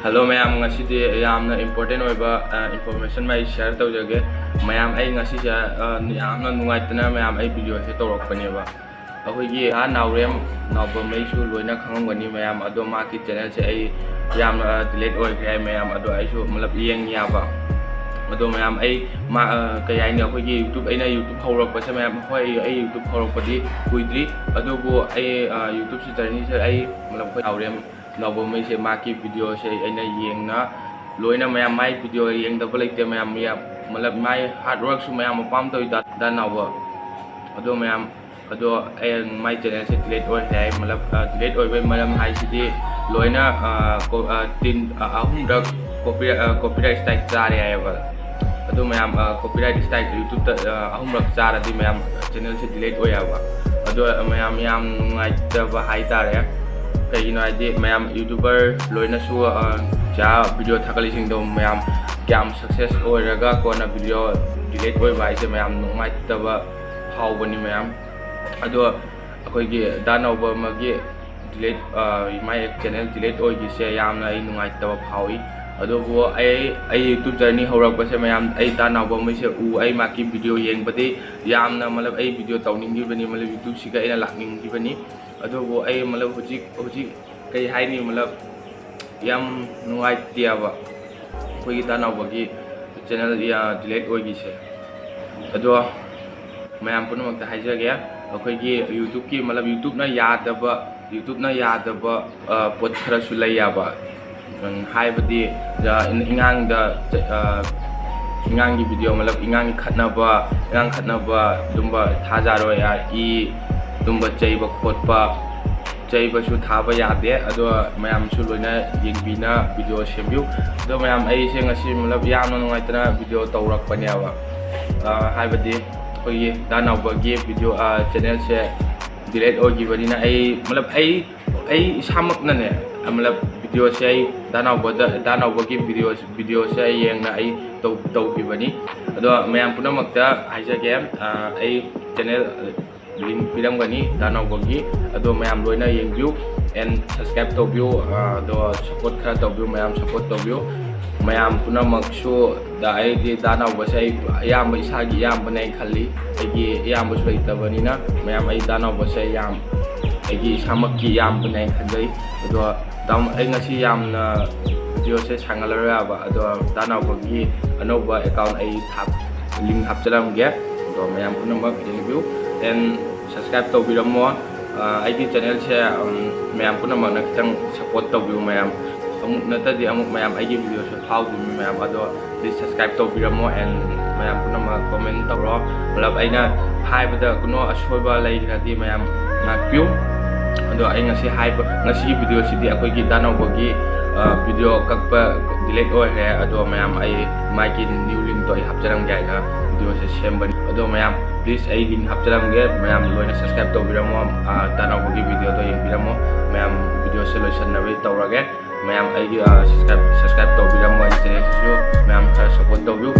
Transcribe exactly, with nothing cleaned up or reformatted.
Hello ꯃꯌꯥꯝ, ꯉꯁꯤꯗꯤ ꯌꯥꯝꯅ important ꯑꯣꯏꯕ, ꯑ, information ꯑꯃ ꯑꯩ share ꯇꯧꯖꯒꯦ꯫ ꯃꯌꯥꯝ, ꯑꯩ ꯉꯁꯤꯁꯦ, ꯑ, ꯌꯥꯝꯅ ꯅꯨꯡꯉꯥꯏꯇꯅ ꯃꯌꯥꯝ ꯑꯩ video ꯁꯦ ꯇꯧꯔꯛꯄꯅꯦꯕ꯫ ꯑꯩꯈꯣꯏꯒꯤ ꯗꯥ ꯅꯥꯎꯔꯦꯝ ꯅꯥꯎꯕꯝ ꯑꯩꯁꯨ ꯂꯣꯏꯅ ꯈꯪꯉꯝꯒꯅꯤ ꯃꯌꯥꯝ, ꯑꯗꯣ ꯃꯥꯒꯤ channel ꯁꯦ ꯑꯩ ꯌꯥꯝꯅ delete ꯑꯣꯏꯈ꯭ꯔꯦ ꯃꯌꯥꯝ, ꯑꯗꯣ ꯑꯩꯁꯨ ꯃꯂꯞ ꯌꯦꯡ ꯌꯥꯕ꯫ ꯑꯗꯣ ꯃꯌꯥꯝ, ꯑꯩ ꯃꯥ, ꯑ, ꯀꯩ ꯍꯥꯏꯅꯤ, ꯑꯩꯈꯣꯏꯒꯤ YouTube, ꯑꯩꯅ YouTube ꯍꯧꯔꯛꯄꯁꯦ ꯃꯌꯥꯝ, ꯍꯣꯏ, ꯑꯩ, ꯑꯩ YouTube ꯍꯧꯔꯛꯄꯗꯤ ꯀꯨꯏꯗ꯭ꯔꯤ, ꯑꯗꯨꯕꯨ ꯑꯩ, ꯑ, YouTube ꯁꯤ journey ꯁꯦ ꯑꯩ ꯃꯂꯞ, ꯑꯩꯈꯣꯏ ꯅꯥꯎꯔꯦꯝ ꯅꯥꯎꯕꯝ ꯑꯩꯁꯦ ꯃꯥꯒꯤ video ꯁꯦ ꯑꯩꯅ ꯌꯦꯡꯅ ꯂꯣꯏꯅ ꯃꯌꯥꯝ, ꯃꯥꯏ video ꯌꯦꯡꯗꯕ ꯂꯩꯇꯦ ꯃꯌꯥꯝ, ꯃꯌꯥꯝ, ꯃꯂꯞ ꯃꯥꯏ hard work ꯁꯨ ꯃꯌꯥꯝ ꯃꯄꯥꯝ ꯇꯧꯏ ꯗꯥ, ꯗꯥ ꯅꯥꯎꯕ꯫ ꯑꯗꯣ ꯃꯌꯥꯝ, ꯑꯗꯣ ꯑꯩ ꯃꯥꯏ channel ꯁꯦ delete ꯑꯣꯏꯈ꯭ꯔꯦ ꯍꯥꯏ, ꯃꯂꯞ, ꯑ, delete ꯑꯣꯏꯕꯒꯤ ꯃꯔꯝ ꯍꯥꯏꯁꯤꯗꯤ ꯂꯣꯏꯅ, ꯑ, ꯀꯣ-, ꯑ, ꯇꯤꯟ, ꯑ, ꯑꯍꯨꯝꯔꯛ copy-, ꯑ, copyright strike ꯆꯥꯔꯦ ꯍꯥꯏꯌꯦꯕ꯫ ꯑꯗꯨ ꯃꯌꯥꯝ, ꯑ, copyright strike YouTube ꯇ, ꯑ, ꯑꯍꯨꯝꯔꯛ ꯆꯥꯔꯗꯤ ꯃꯌꯥꯝ channel ꯁꯦ delete ꯑꯣꯏꯌꯦꯕ꯫ ꯑꯗꯣ ꯃꯌꯥꯝ ꯌꯥꯝ ꯅꯨꯡꯉꯥꯏꯇꯕ ꯍꯥꯏꯇꯥꯔꯦ꯫ ꯀꯩꯒꯤꯅꯣ ꯍꯥꯏꯗꯤ ꯃꯌꯥꯝ YouTuber ꯂꯣꯏꯅꯁꯨ, ꯑ, ꯆꯥ video ꯊꯥꯒꯠꯂꯤꯁꯤꯡꯗꯣ ꯃꯌꯥꯝ ꯀꯌꯥꯝ success ꯑꯣꯏꯔꯒ ꯀꯣꯟꯅ video delete ꯑꯣꯏꯕ ꯍꯥꯏꯁꯦ ꯃꯌꯥꯝ ꯅꯨꯡꯉꯥꯏꯇꯕ ꯐꯥꯎꯕꯅꯤ ꯃꯌꯥꯝ꯫ ꯑꯗꯣ ꯑꯩꯈꯣꯏꯒꯤ ꯗꯥ ꯅꯥꯎꯕꯝ ꯑꯃꯒꯤ delete, ꯑ, ꯃꯥꯏ channel delete ꯑꯣꯏꯈꯤꯁꯦ ꯌꯥꯝꯅ ꯑꯩ ꯅꯨꯡꯉꯥꯏꯇꯕ ꯐꯥꯎꯏ꯫ ꯑꯗꯨꯕꯨ ꯑꯩ, ꯑꯩ YouTube journey ꯍꯧꯔꯛꯄꯁꯦ ꯃꯌꯥꯝ, ꯑꯩ ꯗꯥ ꯅꯥꯎꯕꯝ ꯑꯩꯁꯦ ꯎ, ꯑꯩ ꯃꯥꯒꯤ video ꯌꯦꯡꯕꯗꯤ ꯌꯥꯝꯅ, ꯃꯂꯞ, ꯑꯩ video ꯇꯧꯅꯤꯡꯈꯤꯕꯅꯤ, ꯃꯂꯞ, YouTube ꯁꯤꯒ ꯑꯩꯅ ꯂꯥꯛꯅꯤꯡꯈꯤꯕꯅꯤ꯫ ꯑꯗꯨꯕꯨ ꯑꯩ, ꯃꯂꯞ, ꯍꯧꯖꯤꯛ, ꯍꯧꯖꯤꯛ ꯀꯩ ꯍꯥꯏꯅꯤ, ꯃꯂꯞ, ꯌꯥꯝ ꯅꯨꯡꯉꯥꯏꯇꯦꯕ ꯑꯩꯈꯣꯏꯒꯤ ꯗꯥ ꯅꯥꯎꯕꯒꯤ channel, ꯑ, delete ꯑꯣꯏꯈꯤꯁꯦ꯫ ꯑꯗꯣ ꯃꯌꯥꯝ ꯄꯨꯝꯅꯃꯛꯇ ꯍꯥꯏꯖꯒꯦ, ꯑꯩꯈꯣꯏꯒꯤ YouTube ꯀꯤ, ꯃꯂꯞ, YouTube ꯅ ꯌꯥꯗꯕ, YouTube ꯅ ꯌꯥꯗꯕ, ꯑ, ꯄꯣꯠ ꯈꯔꯁꯨ ꯂꯩꯌꯦꯕ꯫ ꯎꯝ, ꯍꯥꯏꯕꯗꯤ, ꯑ, ꯏꯟ-, ꯏꯉꯥꯡꯗ, ꯑ, ꯏꯉꯥꯡꯒꯤ video, ꯃꯂꯞ, ꯏꯉꯥꯡꯒꯤ ꯈꯠꯅꯕ, ꯏꯉꯥꯡ ꯈꯠꯅꯕ ꯑꯗꯨꯝꯕ ꯊꯥꯖꯔꯣꯏ, ꯑ, ꯏ ꯑꯗꯨꯝꯕ ꯆꯩꯕ ꯈꯣꯠꯄ, ꯆꯩꯕꯁꯨ ꯊꯥꯕ ꯌꯥꯗꯦ꯫ ꯑꯗꯣ ꯃꯌꯥꯝꯁꯨ ꯂꯣꯏꯅ ꯌꯦꯡꯕꯤꯅ video ꯁꯦꯝꯕꯤꯌꯨ꯫ ꯑꯗꯣ ꯃꯌꯥꯝ, ꯑꯩꯁꯦ ꯉꯁꯤ, ꯃꯂꯞ, ꯌꯥꯝꯅ ꯅꯨꯡꯉꯥꯏꯇꯅ video ꯇꯧꯔꯛꯄꯅꯦꯕ꯫ ꯑ, ꯍꯥꯏꯕꯗꯤ ꯑꯩꯈꯣꯏꯒꯤ ꯗꯥ ꯅꯥꯎꯕꯒꯤ video, ꯑ, channel ꯁꯦ delete ꯑꯣꯏꯈꯤꯕꯅꯤꯅ ꯑꯩ, ꯃꯂꯞ, ꯑꯩ, ꯑꯩ ꯏꯁꯥꯃꯛꯅꯅꯦ, ꯃꯂꯞ, video ꯁꯦ ꯑꯩ ꯗꯥ ꯅꯥꯎꯕꯗ, ꯗꯥ ꯅꯥꯎꯕꯒꯤ video, video ꯁꯦ ꯑꯩ ꯌꯦꯡꯅ ꯑꯩ ꯇꯧ-, ꯇꯧꯈꯤꯕꯅꯤ꯫ ꯑꯗꯣ ꯃꯌꯥꯝ ꯄꯨꯝꯅꯃꯛꯇ ꯍꯥꯏꯖꯒꯦ, ꯑ, ꯑꯩ channel, link ꯄꯤꯔꯝꯒꯅꯤ ꯗꯥꯅꯥꯎꯕꯒꯤ꯫ ꯑꯗꯣ ꯃꯌꯥꯝ ꯂꯣꯏꯅ ꯌꯦꯡꯕꯤꯌꯨ and subscribe ꯇꯧꯕꯤꯌꯨ꯫ ꯑꯗꯣ support ꯈꯔ ꯇꯧꯕꯤꯌꯨ, ꯃꯌꯥꯝ support ꯇꯧꯕꯤꯌꯨ꯫ ꯃꯌꯥꯝ ꯄꯨꯝꯅꯃꯛꯁꯨ ꯗ ꯑꯩꯗꯤ ꯗꯥꯅꯥꯎꯕꯁꯦ ꯑꯩ ꯑꯌꯥꯝꯕ, ꯏꯁꯥꯒꯤ ꯏꯌꯥꯝꯕꯅꯦ ꯍꯥꯏꯅ ꯈꯜꯂꯤ꯫ ꯑꯩꯒꯤ ꯏꯌꯥꯝꯕꯁꯨ ꯂꯩꯇꯕꯅꯤꯅ ꯃꯌꯥꯝ ꯑꯩ ꯗꯥꯅꯥꯎꯕꯁꯦ ꯌꯥꯝ ꯑꯩꯒꯤ ꯏꯁꯥꯃꯛꯀꯤ ꯏꯌꯥꯝꯕꯅꯦ ꯍꯥꯏꯅ ꯈꯟꯖꯩ꯫ ꯑꯗꯣ ꯇꯥꯃꯣ, ꯑꯩ ꯉꯁꯤ ꯌꯥꯝꯅ videoꯁꯦ ꯁꯥꯡꯍꯜꯂꯔꯣꯏ ꯍꯥꯏꯕ꯫ ꯑꯗꯣ ꯗꯥꯅꯥꯎꯕꯒꯤ ꯑꯅꯧꯕ account ꯑꯩ ꯍꯥꯞ-, link ꯍꯥꯞꯆꯔꯝꯒꯦ꯫ ꯑꯗꯣ ꯃꯌꯥꯝ ꯄꯨꯝꯅꯃꯛ ꯌꯦꯡꯕꯤꯌꯨ and subscribe ꯇꯧꯕꯤꯔꯝꯃꯣ꯫ ꯑ, ꯑꯩꯒꯤ channelꯁꯦ, ꯎꯝ, ꯃꯌꯥꯝ ꯄꯨꯝꯅꯃꯛꯅ ꯈꯤꯇꯪ support ꯇꯧꯕꯤꯌꯨ ꯃꯌꯥꯝ꯫ ꯑꯃꯨꯛ ꯅꯠꯇꯗꯤ ꯑꯃꯨꯛ ꯃꯌꯥꯝ ꯑꯩꯒꯤ videoꯁꯦ ꯐꯥꯎꯗꯣꯏꯅꯤ ꯃꯌꯥꯝ꯫ ꯑꯗꯣ please subscribe ꯇꯧꯕꯤꯔꯝꯃꯣ and ꯃꯌꯥꯝ ꯄꯨꯝꯅꯃꯛ comment ꯇꯧꯔꯣ꯫ ꯃꯇꯂꯕ ꯑꯩꯅ ꯍꯥꯏꯕꯗ ꯀꯩꯅꯣ ꯑꯁꯣꯏꯕ ꯂꯩꯔꯒꯗꯤ ꯃꯌꯥꯝ ꯉꯥꯛꯄꯤꯌꯨ꯫ ꯑꯗꯣ ꯑꯩ ꯉꯁꯤ ꯍꯥꯏꯕ, ꯉꯁꯤꯒꯤ videoꯁꯤꯗꯤ ꯑꯩꯈꯣꯏꯒꯤ ꯗꯥꯅꯥꯎꯕꯒꯤ, ꯑ, video ꯀꯛꯄ delete ꯑꯣꯏꯈ꯭ꯔꯦ꯫ ꯑꯗꯣ ꯃꯌꯥꯝ ꯑꯩ ꯃꯥꯒꯤ new linkꯇꯣ ꯑꯩ ꯍꯥꯞꯆꯔꯝꯒꯦ ꯍꯥꯏꯅ videoꯁꯦ ꯁꯦꯝꯕꯅꯤ꯫ ꯑꯗꯣ ꯃꯌꯥꯝ please ꯑꯩ link ꯍꯥꯞꯆꯔꯝꯒꯦ, ꯃꯌꯥꯝ ꯂꯣꯏꯅ subscribe ꯇꯧꯕꯤꯔꯝꯃꯣ꯫ ꯑ, ꯗꯥꯅꯥꯎꯕꯒꯤ videoꯗꯣ ꯌꯦꯡꯕꯤꯔꯝꯃꯣ꯫ ꯃꯌꯥꯝ videoꯁꯦ ꯂꯣꯏꯁꯟꯅꯕ ꯇꯧꯔꯒꯦ꯫ ꯃꯌꯥꯝ ꯑꯩꯒꯤ, ꯑ, subscribe, subscribe ꯇꯧꯕꯤꯔꯝꯃꯣ ꯑꯩꯒꯤ channelꯁꯤꯁꯨ꯫ ꯃꯌꯥꯝ ꯈꯔ support ꯇꯧꯕꯤꯌꯨ꯫